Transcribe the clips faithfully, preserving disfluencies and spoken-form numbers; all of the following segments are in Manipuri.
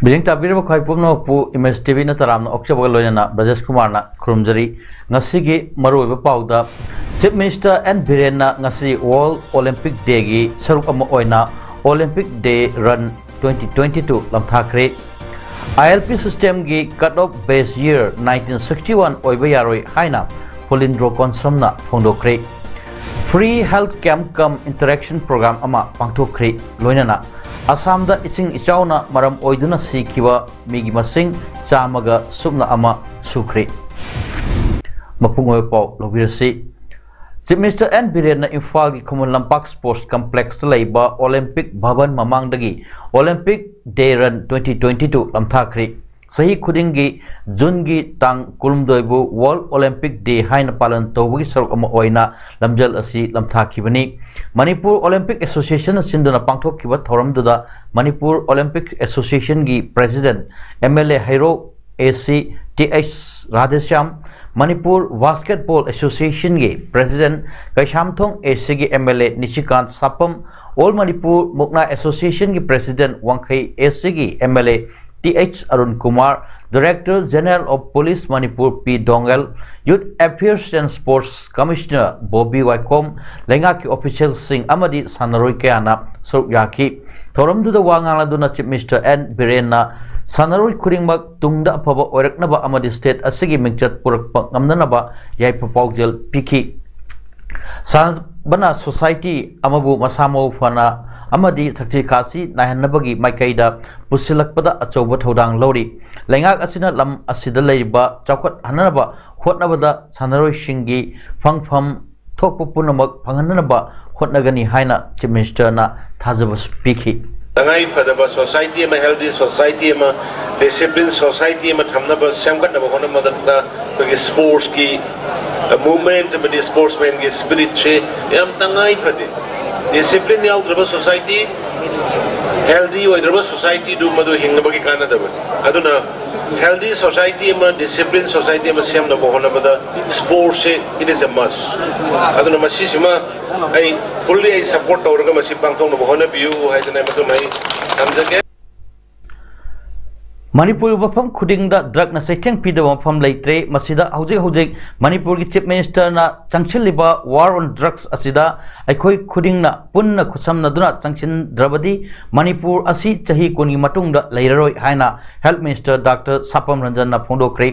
ꯃꯤꯠꯌꯦꯡ ꯇꯥꯕꯤꯔꯤꯕ ꯈ꯭ꯋꯥꯏ ꯄꯨꯝꯅꯃꯛꯄꯨ ꯏꯃꯦꯖ ꯇꯤ ꯚꯤꯅ ꯇꯔꯥꯝꯅ ꯑꯣꯛꯆꯕꯒ ꯂꯣꯏꯅꯅ ꯕ꯭ꯔꯖꯦꯁ ꯀꯨꯃꯥꯔꯅ ꯈꯨꯔꯨꯝꯖꯔꯤ꯫ ꯉꯁꯤꯒꯤ ꯃꯔꯨꯑꯣꯏꯕ ꯄꯥꯎꯗ, ꯆꯤꯐ ꯃꯤꯅꯤꯁꯇꯔ ꯑꯦꯟ ꯕꯤꯔꯦꯟꯅ ꯉꯁꯤ ꯋꯥꯔꯜ ꯑꯣꯂꯤꯝꯄꯤꯛ ꯗꯦꯒꯤ ꯁꯔꯨꯛ ꯑꯃ ꯑꯣꯏꯅ ꯑꯣꯂꯤꯝꯄꯤꯛ ꯗꯦ ꯔꯟ ꯇ꯭ꯋꯦꯟꯇꯤ ꯇ꯭ꯋꯦꯟꯇꯤ ꯇꯨ ꯂꯝꯊꯥꯈ꯭ꯔꯦ꯫ ꯑꯥꯏ ꯑꯦꯜ ꯄꯤ ꯁꯤꯁꯇꯦꯝꯒꯤ ꯀꯠ ꯑꯣꯐ ꯕꯦꯁ ꯌꯤꯌꯔ ꯅꯥꯏꯟꯇꯤꯟ ꯁꯤꯛꯁꯇꯤ ꯋꯥꯟ ꯑꯣꯏꯕ ꯌꯥꯔꯣꯏ ꯍꯥꯏꯅ ꯐꯣꯂꯤꯟꯗ꯭ꯔꯣ ꯀꯣꯟꯁꯝꯅ ꯐꯣꯡꯗꯣꯛꯈ꯭ꯔꯦ꯫ ꯐ꯭ꯔꯤ ꯍꯦꯜꯊ ꯀꯦꯝꯞ ꯀꯝ ꯏꯟꯇꯔꯦꯛꯁꯟ ꯄ꯭ꯔꯣꯒ꯭ꯔꯥꯝ ꯑꯃ ꯄꯥꯡꯊꯣꯛꯈ꯭ꯔꯦ꯫ ꯂꯣꯏꯅꯅ ꯑꯁꯥꯝꯗ ꯏꯁꯤꯡ ꯏꯆꯥꯎꯅ ꯃꯔꯝ ꯑꯣꯏꯗꯨꯅ ꯁꯤꯈꯤꯕ ꯃꯤꯒꯤ ꯃꯁꯤꯡ ꯆꯥꯝꯃꯒ ꯁꯨꯞꯅ ꯑꯃ ꯁꯨꯈ꯭ꯔꯦ꯫ ꯃꯄꯨꯡ ꯑꯣꯏꯕ ꯄꯥꯎ ꯂꯧꯕꯤꯔꯁꯤ꯫ ꯆꯤꯐ ꯃꯤꯅꯤꯁꯇꯔ ꯑꯦꯟ ꯕꯤꯔꯦꯟꯅ ꯏꯝꯐꯥꯜꯒꯤ ꯈꯨꯃꯟ ꯂꯝꯄꯥꯛ ꯁ꯭ꯄꯣꯔꯠꯁ ꯀꯝꯄ꯭ꯂꯦꯛꯁꯇ ꯂꯩꯕ ꯑꯣꯂꯤꯝꯄꯤꯛ ꯚꯕꯟ ꯃꯃꯥꯡꯗꯒꯤ ꯑꯣꯂꯤꯝꯄꯤꯛ ꯗꯦ ꯔꯟ ꯇ꯭ꯋꯦꯟꯇꯤ ꯇ꯭ꯋꯦꯟꯇꯤ ꯇꯨ ꯂꯝꯊꯥꯈ꯭ꯔꯦ꯫ ꯆꯍꯤ ꯈꯨꯗꯤꯡꯒꯤ ꯖꯨꯟꯒꯤ ꯇꯥꯡ ꯀꯨꯟꯍꯨꯝꯗꯣꯏꯕꯨ ꯋꯥꯔꯜ ꯑꯣꯂꯤꯝꯄꯤꯛ ꯗꯦ ꯍꯥꯏꯅ ꯄꯥꯂꯟ ꯇꯧꯕꯒꯤ ꯁꯔꯨꯛ ꯑꯃ ꯑꯣꯏꯅ ꯂꯝꯖꯦꯜ ꯑꯁꯤ ꯂꯝꯊꯥꯈꯤꯕꯅꯤ꯫ ꯃꯅꯤꯄꯨꯔ ꯑꯣꯂꯤꯝꯄꯤꯛ ꯑꯦꯁꯣꯁꯤꯌꯦꯁꯟꯅ ꯁꯤꯟꯗꯨꯅ ꯄꯥꯡꯊꯣꯛꯈꯤꯕ ꯊꯧꯔꯝꯗꯨꯗ ꯃꯅꯤꯄꯨꯔ ꯑꯣꯂꯤꯝꯄꯤꯛ ꯑꯦꯁꯣꯁꯤꯌꯦꯁꯟꯒꯤ president M L A Heirok A C T H Radheshyam, Manipur basketball ꯑꯦꯁꯣꯁꯤꯌꯦꯁꯟꯒꯤ ꯄ꯭ꯔꯦꯁꯤꯗꯦꯟꯠ ꯀꯩꯁꯥꯝꯊꯣꯡ ꯑꯦ ꯁꯤꯒꯤ M L A Nishikant Sapam, all Manipur ꯃꯨꯛꯅꯥ ꯑꯦꯁꯣꯁꯤꯌꯦꯁꯟꯒꯤ ꯄ꯭ꯔꯦꯁꯤꯗꯦꯟꯠ ꯋꯥꯡꯈꯩ ꯑꯦ ꯁꯤꯒꯤ M L A T H Arun Kumar, director general of police Manipur P Doungel, youth affairs and sports commissioner Bobby Waikhom, ꯂꯩꯉꯥꯛꯀꯤ ꯑꯣꯐꯤꯁꯤꯌꯦꯜꯁꯤꯡ ꯑꯃꯗꯤ ꯁꯥꯟꯅꯔꯣꯏ ꯀꯌꯥꯅ ꯁꯔꯨꯛ ꯌꯥꯈꯤ꯫ ꯊꯧꯔꯝꯗꯨꯗ ꯋꯥ ꯉꯥꯡꯂꯗꯨꯅ ꯆꯤꯐ ꯃꯤꯅꯤꯁꯇꯔ ꯑꯦꯟ ꯕꯤꯔꯦꯟꯅ ꯁꯥꯟꯅꯔꯣꯏ ꯈꯨꯗꯤꯡꯃꯛ ꯇꯨꯡꯗ ꯑꯐꯕ ꯑꯣꯏꯔꯛꯅꯕ ꯑꯃꯗꯤ ꯁ꯭ꯇꯦꯠ ꯑꯁꯤꯒꯤ ꯃꯤꯡꯆꯠ ꯄꯨꯔꯛꯄ ꯉꯝꯅꯅꯕ ꯌꯥꯏꯐ ꯄꯥꯎꯖꯦꯜ ꯄꯤꯈꯤ꯫ ꯁꯥꯟꯅꯕꯅ ꯁꯣꯁꯥꯏꯇꯤ ꯑꯃꯕꯨ ꯃꯁꯥ ꯃꯎ ꯐꯅ ꯑꯃꯗꯤ ꯁꯛꯁꯤ ꯈꯥꯁꯤ ꯅꯥꯏꯍꯟꯅꯕꯒꯤ ꯃꯥꯏꯀꯩꯗ ꯄꯨꯁꯤꯜꯂꯛꯄꯗ ꯑꯆꯧꯕ ꯊꯧꯗꯥꯡ ꯂꯧꯔꯤ꯫ ꯂꯩꯉꯥꯛ ꯑꯁꯤꯅ ꯂꯝ ꯑꯁꯤꯗ ꯂꯩꯔꯤꯕ ꯆꯥꯎꯈꯠꯍꯟꯅꯕ ꯍꯣꯠꯅꯕꯗ ꯁꯥꯟꯅꯔꯣꯏꯁꯤꯡꯒꯤ ꯐꯪꯐꯝ ꯊꯣꯛꯄ ꯄꯨꯝꯅꯃꯛ ꯐꯪꯍꯟꯅꯕ ꯍꯣꯠꯅꯒꯅꯤ ꯍꯥꯏꯅ ꯆꯤꯐ ꯃꯤꯅꯤꯁꯇꯔꯅ ꯊꯥꯖꯕꯁꯨ ꯄꯤꯈꯤ꯫ ꯇꯉꯥꯏ ꯐꯗꯕ ꯁꯣꯁꯥꯏꯇꯤ ꯑꯃ, ꯍꯦꯜꯗꯤ ꯁꯣꯁꯥꯏꯇꯤ ꯑꯃ, ꯗꯤꯁꯤꯄ꯭ꯂꯤꯟ ꯁꯣꯁꯥꯏꯇꯤ ꯑꯃ ꯊꯝꯅꯕ ꯁꯦꯝꯒꯠꯅꯕ ꯍꯣꯠꯅꯕꯗ ꯑꯩꯈꯣꯏꯒꯤ ꯁ꯭ꯄꯣꯔꯠꯁꯀꯤ ꯃꯨꯚꯃꯦꯟꯠ ꯑꯃꯗꯤ ꯁ꯭ꯄꯣꯔꯠꯁꯃꯦꯟꯒꯤ ꯁ꯭ꯄꯤꯔꯤꯠꯁꯦ ꯌꯥꯝ ꯇꯉꯥꯏ ꯐꯗꯦ꯫ ꯗꯤꯁꯤꯄ꯭ꯂꯤꯟ ꯌꯥꯎꯗ꯭ꯔꯕ ꯁꯣꯁꯥꯏꯇꯤ, ꯍꯦꯜꯗꯤ ꯑꯣꯏꯗ꯭ꯔꯕ ꯁꯣꯁꯥꯏꯇꯤꯗꯨ ꯃꯗꯨ ꯍꯤꯡꯅꯕꯒꯤ ꯀꯥꯟꯅꯗꯕꯅꯤ꯫ ꯑꯗꯨꯅ ꯍꯦꯜꯗꯤ ꯁꯣꯁꯥꯏꯇꯤ ꯑꯃ, ꯗꯤꯁꯤꯄ꯭ꯂꯤꯟ ꯁꯣꯁꯥꯏꯇꯤ ꯑꯃ ꯁꯦꯝꯅꯕ ꯍꯣꯠꯅꯕꯗ ꯁ꯭ꯄꯣꯔꯠꯁꯁꯦ, it is a must꯫ ꯑꯗꯨꯅ ꯃꯁꯤꯁꯤꯃ ꯑꯩ ꯐꯨꯜꯂꯤ ꯑꯩ ꯁꯞꯄꯣꯔꯠ ꯇꯧꯔꯒ ꯃꯁꯤ ꯄꯥꯡꯊꯣꯛꯅꯕ ꯍꯣꯠꯅꯕꯤꯌꯨ ꯍꯥꯏꯗꯅ ꯃꯗꯨꯃ ꯑꯩ ꯊꯝꯖꯒꯦ꯫ ꯃꯅꯤꯄꯨꯔꯒꯤ ꯃꯐꯝ ꯈꯨꯗꯤꯡꯗ ꯗ꯭ꯔꯒꯅ ꯆꯩꯊꯦꯡ ꯄꯤꯗꯕ ꯃꯐꯝ ꯂꯩꯇ꯭ꯔꯦ꯫ ꯃꯁꯤꯗ ꯍꯧꯖꯤꯛ ꯍꯧꯖꯤꯛ ꯃꯅꯤꯄꯨꯔꯒꯤ ꯆꯤꯐ ꯃꯤꯅꯤꯁꯇꯔꯅ ꯆꯪꯁꯤꯜꯂꯤꯕ ꯋꯥꯔ ꯑꯣꯟ ꯗ꯭ꯔꯒꯁ ꯑꯁꯤꯗ ꯑꯩꯈꯣꯏ ꯈꯨꯗꯤꯡꯅ ꯄꯨꯟꯅ ꯈꯨꯠꯁꯝꯅꯗꯨꯅ ꯆꯪꯁꯤꯟꯗ꯭ꯔꯕꯗꯤ ꯃꯅꯤꯄꯨꯔ ꯑꯁꯤ ꯆꯍꯤ ꯀꯨꯟꯒꯤ ꯃꯇꯨꯡꯗ ꯂꯩꯔꯔꯣꯏ ꯍꯥꯏꯅ ꯍꯦꯜꯊ ꯃꯤꯅꯤꯁꯇꯔ ꯗꯥꯛꯇꯔ ꯁꯥꯄꯝ ꯔꯟꯖꯟꯅ ꯐꯣꯡꯗꯣꯛꯈ꯭ꯔꯦ꯫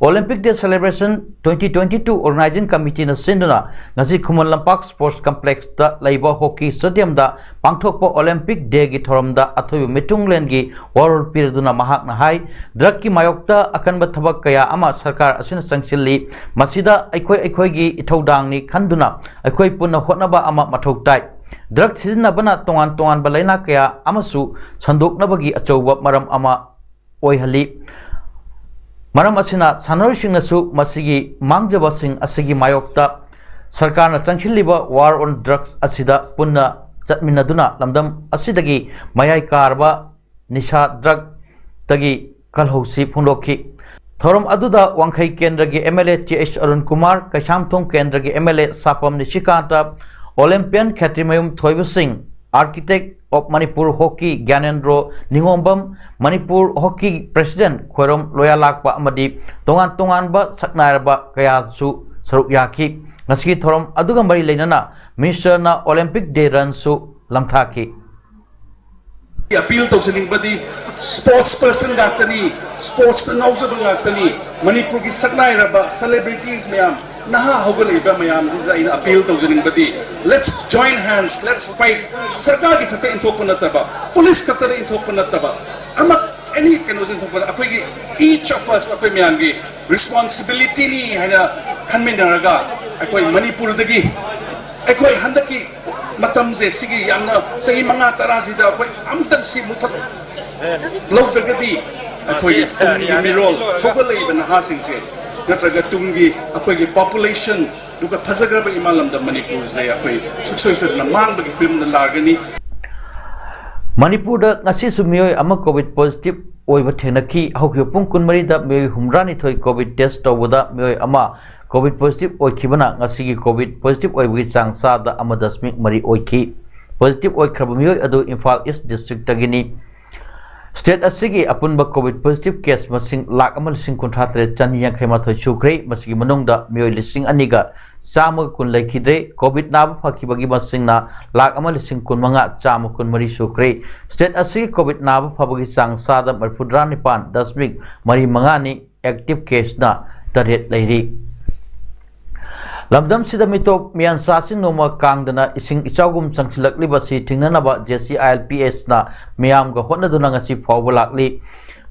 Olympic day celebration twenty twenty two organizing ꯀꯃꯤꯇꯤꯅ ꯁꯤꯟꯗꯨꯅ ꯉꯁꯤ ꯈꯨꯃꯟ ꯂꯝꯄꯥꯛ ꯁ꯭ꯄꯣꯔꯠꯁ ꯀꯝꯄ꯭ꯂꯦꯛꯁꯇ ꯂꯩꯕ ꯍꯣꯀꯤ ꯁ꯭ꯇꯦꯗꯤꯌꯝꯗ ꯄꯥꯡꯊꯣꯛꯄ ꯑꯣꯂꯤꯝꯄꯤꯛ ꯗꯦꯒꯤ ꯊꯧꯔꯝꯗ ꯑꯊꯣꯏꯕ ꯃꯤꯊꯨꯡꯂꯦꯟꯒꯤ ꯋꯥꯔꯣꯜ ꯄꯤꯔꯗꯨꯅ ꯃꯍꯥꯛꯅ ꯍꯥꯏ, ꯗ꯭ꯔꯒꯀꯤ ꯃꯥꯌꯣꯛꯇ ꯑꯀꯟꯕ ꯊꯕꯛ ꯀꯌꯥ ꯑꯃ ꯁꯔꯀꯥꯔ ꯑꯁꯤꯅ ꯆꯪꯁꯤꯜꯂꯤ꯫ ꯃꯁꯤꯗ ꯑꯩꯈꯣꯏ ꯑꯩꯈꯣꯏꯒꯤ ꯏꯊꯧꯗꯥꯡꯅꯤ ꯈꯟꯗꯨꯅ ꯑꯩꯈꯣꯏ ꯄꯨꯟꯅ ꯍꯣꯠꯅꯕ ꯑꯃ ꯃꯊꯧ ꯇꯥꯏ꯫ ꯗ꯭ꯔꯒ ꯁꯤꯖꯤꯟꯅꯕꯅ ꯇꯣꯉꯥꯟ ꯇꯣꯉꯥꯟꯕ ꯂꯥꯏꯅꯥ ꯀꯌꯥ ꯑꯃꯁꯨ ꯁꯟꯗꯣꯛꯅꯕꯒꯤ ꯑꯆꯧꯕ ꯃꯔꯝ ꯑꯃ ꯑꯣꯏꯍꯜꯂꯤ꯫ ꯃꯔꯝ ꯑꯁꯤꯅ ꯁꯥꯟꯅꯔꯣꯏꯁꯤꯡꯅꯁꯨ ꯃꯁꯤꯒꯤ ꯃꯥꯡꯖꯕꯁꯤꯡ ꯑꯁꯤꯒꯤ ꯃꯥꯌꯣꯛꯇ ꯁꯔꯀꯥꯔꯅ ꯆꯪꯁꯤꯜꯂꯤꯕ ꯋꯥꯔ ꯑꯣꯟ ꯗ꯭ꯔꯒꯁ ꯑꯁꯤꯗ ꯄꯨꯟꯅ ꯆꯠꯃꯤꯟꯅꯗꯨꯅ ꯂꯝꯗꯝ ꯑꯁꯤꯗꯒꯤ ꯃꯌꯥꯏ ꯀꯥꯔꯕ ꯅꯤꯁꯥ ꯗ꯭ꯔꯒꯇꯒꯤ ꯀꯜꯍꯧꯁꯤ ꯐꯣꯡꯗꯣꯛꯈꯤ꯫ ꯊꯧꯔꯝ ꯑꯗꯨꯗ ꯋꯥꯡꯈꯩ ꯀꯦꯟꯗ꯭ꯔꯒꯤ M L A T H Arun Kumar, Keishamthong ꯀꯦꯟꯗ꯭ꯔꯒꯤ M L A ꯁꯥꯄꯝ ꯅꯤꯁꯤꯀꯥꯟꯇ, ꯑꯣꯂꯦꯝꯄꯤꯌꯟ Khetrimayum Thoiba Singh, architect of Manipur hockey Gyanendro Ningombam, Manipur hockey president Khoirom Loyalakpa ꯑꯃꯗꯤ ꯇꯣꯉꯥꯟ ꯇꯣꯉꯥꯟꯕ ꯁꯛꯅꯥꯏꯔꯕ ꯀꯌꯥꯁꯨ ꯁꯔꯨꯛ ꯌꯥꯈꯤ꯫ ꯉꯁꯤꯒꯤ ꯊꯧꯔꯝ ꯑꯗꯨꯒ ꯃꯔꯤ ꯂꯩꯅꯅ ꯃꯤꯅꯤꯁꯇꯔꯅ ꯑꯣꯂꯦꯝꯄꯤꯛ ꯗꯦ ꯔꯟꯁꯨ ꯂꯝꯊꯥꯈꯤ꯫ ꯑꯄꯤꯜ ꯇꯧꯖꯅꯤꯡꯕꯗꯤ ꯁ꯭ꯄꯣꯔꯠꯁ ꯄꯔꯁꯟ ꯉꯥꯛꯇꯅꯤ, ꯁ꯭ꯄꯣꯔꯠꯁꯇ ꯉꯥꯎꯖꯕ ꯉꯥꯛꯇꯅꯤ꯫ ꯃꯅꯤꯄꯨꯔꯒꯤ ꯁꯛꯅꯥꯏꯔꯕ ꯁꯦꯂꯦꯕ꯭ꯔꯤꯇꯤꯁ ꯃꯌꯥꯝ, ꯅꯍꯥ ꯍꯧꯒꯠꯂꯛꯏꯕ ꯃꯌꯥꯝꯁꯤꯗ ꯑꯩꯅ appeal ꯇꯧꯖꯅꯤꯡꯕꯗꯤ, let's join hands, let's fight꯫ ꯁꯔꯀꯥꯔꯒꯤ ꯈꯛꯇ ꯏꯟꯊꯣꯛꯄ ꯅꯠꯇꯕ, ꯄꯨꯂꯤꯁ ꯈꯛꯇꯗ ꯏꯟꯊꯣꯛꯄ ꯅꯠꯇꯕ, ꯑꯃ ꯑꯦꯅꯤ ꯀꯩꯅꯣꯁꯦ ꯏꯟꯊꯣꯛꯄ, ꯑꯩꯈꯣꯏꯒꯤ each of us, ꯑꯩꯈꯣꯏ ꯃꯌꯥꯝꯒꯤ ꯔꯦꯁꯄꯣꯟꯁꯤꯕꯤꯂꯤꯇꯤꯅꯤ ꯍꯥꯏꯅ ꯈꯟꯃꯤꯟꯅꯔꯒ ꯑꯩꯈꯣꯏ ꯃꯅꯤꯄꯨꯔꯗꯒꯤ ꯑꯩꯈꯣꯏ ꯍꯟꯗꯛꯀꯤ ꯃꯇꯝꯁꯦ ꯁꯤꯒꯤ ꯌꯥꯝꯅ ꯆꯍꯤ ꯃꯉꯥ ꯇꯔꯥꯁꯤꯗ ꯑꯩꯈꯣꯏ ꯑꯝꯇꯪ ꯁꯤ ꯃꯨꯊꯠ ꯂꯧꯗ꯭ꯔꯒꯗꯤ ꯑꯩꯈꯣꯏꯒꯤ ꯇꯨꯡꯒꯤ ꯃꯤꯔꯣꯜ ꯍꯧꯒꯠꯂꯛꯏꯕ ꯅꯍꯥꯁꯤꯡꯁꯦ ꯅꯠꯇ꯭ꯔꯒ ꯇꯨꯡꯒꯤ ꯑꯩꯈꯣꯏꯒꯤ ꯄꯣꯄꯨꯂꯦꯁꯟ ꯑꯗꯨꯒ ꯐꯖꯈ꯭ꯔꯕ ꯏꯃꯥ ꯂꯝꯗꯝ ꯃꯅꯤꯄꯨꯔꯁꯦ ꯑꯩꯈꯣꯏ ꯁꯨꯡꯁꯣꯏ ꯁꯣꯏꯗꯅ ꯃꯥꯡꯕꯒꯤ ꯐꯤꯕꯝꯗ ꯂꯥꯛꯀꯅꯤ꯫ ꯃꯅꯤꯄꯨꯔꯗ ꯉꯁꯤꯁꯨ ꯃꯤꯑꯣꯏ ꯑꯃ ꯀꯣꯚꯤꯗ ꯄꯣꯖꯤꯇꯤꯚ ꯑꯣꯏꯕ ꯊꯦꯡꯅꯈꯤ꯫ ꯍꯧꯈꯤꯕ ꯄꯨꯡ ꯀꯨꯟꯃꯔꯤꯗ ꯃꯤꯑꯣꯏ ꯍꯨꯝꯗ꯭ꯔꯥꯅꯤꯊꯣꯏ ꯀꯣꯚꯤꯗ ꯇꯦꯁ ꯇꯧꯕꯗ ꯃꯤꯑꯣꯏ ꯑꯃ ꯀꯣꯚꯤꯗ ꯄꯣꯖꯤꯇꯤꯚ ꯑꯣꯏꯈꯤꯕꯅ ꯉꯁꯤꯒꯤ ꯀꯣꯚꯤꯗ ꯄꯣꯖꯤꯇꯤꯚ ꯑꯣꯏꯕꯒꯤ ꯆꯥꯡ ꯆꯥꯗ ꯑꯃ ꯗꯁꯃꯤꯛ ꯃꯔꯤ ꯑꯣꯏꯈꯤ꯫ ꯄꯣꯖꯤꯇꯤꯚ ꯑꯣꯏꯈ꯭ꯔꯕ ꯃꯤꯑꯣꯏ ꯑꯗꯨ ꯏꯝꯐꯥꯜ ꯏꯁ ꯗꯤꯁꯇ꯭ꯔꯤꯛꯇꯒꯤꯅꯤ꯫ ꯁ꯭ꯇꯦꯠ ꯑꯁꯤꯒꯤ ꯑꯄꯨꯟꯕ ꯀꯣꯚꯤꯗ ꯄꯣꯖꯤꯇꯤꯚ ꯀꯦꯁ ꯃꯁꯤꯡ ꯂꯥꯈ ꯑꯃ ꯂꯤꯁꯤꯡ ꯀꯨꯟꯊ꯭ꯔꯥ ꯇꯔꯦꯠ ꯆꯅꯤ ꯌꯥꯡꯈꯩ ꯃꯥꯊꯣꯏ ꯁꯨꯈ꯭ꯔꯦ꯫ ꯃꯁꯤꯒꯤ ꯃꯅꯨꯡꯗ ꯃꯤꯑꯣꯏ ꯂꯤꯁꯤꯡ ꯑꯅꯤꯒ ꯆꯥꯝꯃꯒ ꯀꯨꯟ ꯂꯩꯈꯤꯗ꯭ꯔꯦ꯫ ꯀꯣꯚꯤꯗ ꯅꯥꯕ ꯐꯈꯤꯕꯒꯤ ꯃꯁꯤꯡꯅ ꯂꯥꯈ ꯑꯃ ꯂꯤꯁꯤꯡ ꯀꯨꯟꯃꯉꯥ ꯆꯥꯝꯃ ꯀꯨꯟꯃꯔꯤ ꯁꯨꯈ꯭ꯔꯦ꯫ ꯁ꯭ꯇꯦꯠ ꯑꯁꯤꯒꯤ ꯀꯣꯚꯤꯗ ꯅꯥꯕ ꯐꯕꯒꯤ ꯆꯥꯡ ꯆꯥꯗ ꯃꯔꯤꯐꯨꯇꯔꯥ ꯅꯤꯄꯥꯟ ꯗꯁꯃꯤꯛ ꯃꯔꯤ ꯃꯉꯥꯅꯤ꯫ ꯑꯦꯛꯇꯤꯚ ꯀꯦꯁꯅ ꯇꯔꯦꯠ ꯂꯩꯔꯤ꯫ ꯂꯝꯗꯝꯁꯤꯗ ꯃꯤꯇꯣꯞ ꯃꯤꯌꯥꯟꯆꯥꯁꯤꯡ ꯅꯣꯡꯃ ꯀꯥꯡꯗꯅ ꯏꯁꯤꯡ ꯏꯆꯥꯎꯒꯨꯝ ꯆꯪꯁꯤꯜꯂꯛꯂꯤꯕ ꯑꯁꯤ ꯊꯤꯡꯅꯅꯕ J C I L P ꯑꯦꯁꯅ ꯃꯤꯌꯥꯝꯒ ꯍꯣꯠꯅꯗꯨꯅ ꯉꯁꯤ ꯐꯥꯎꯕ ꯂꯥꯛꯂꯤ꯫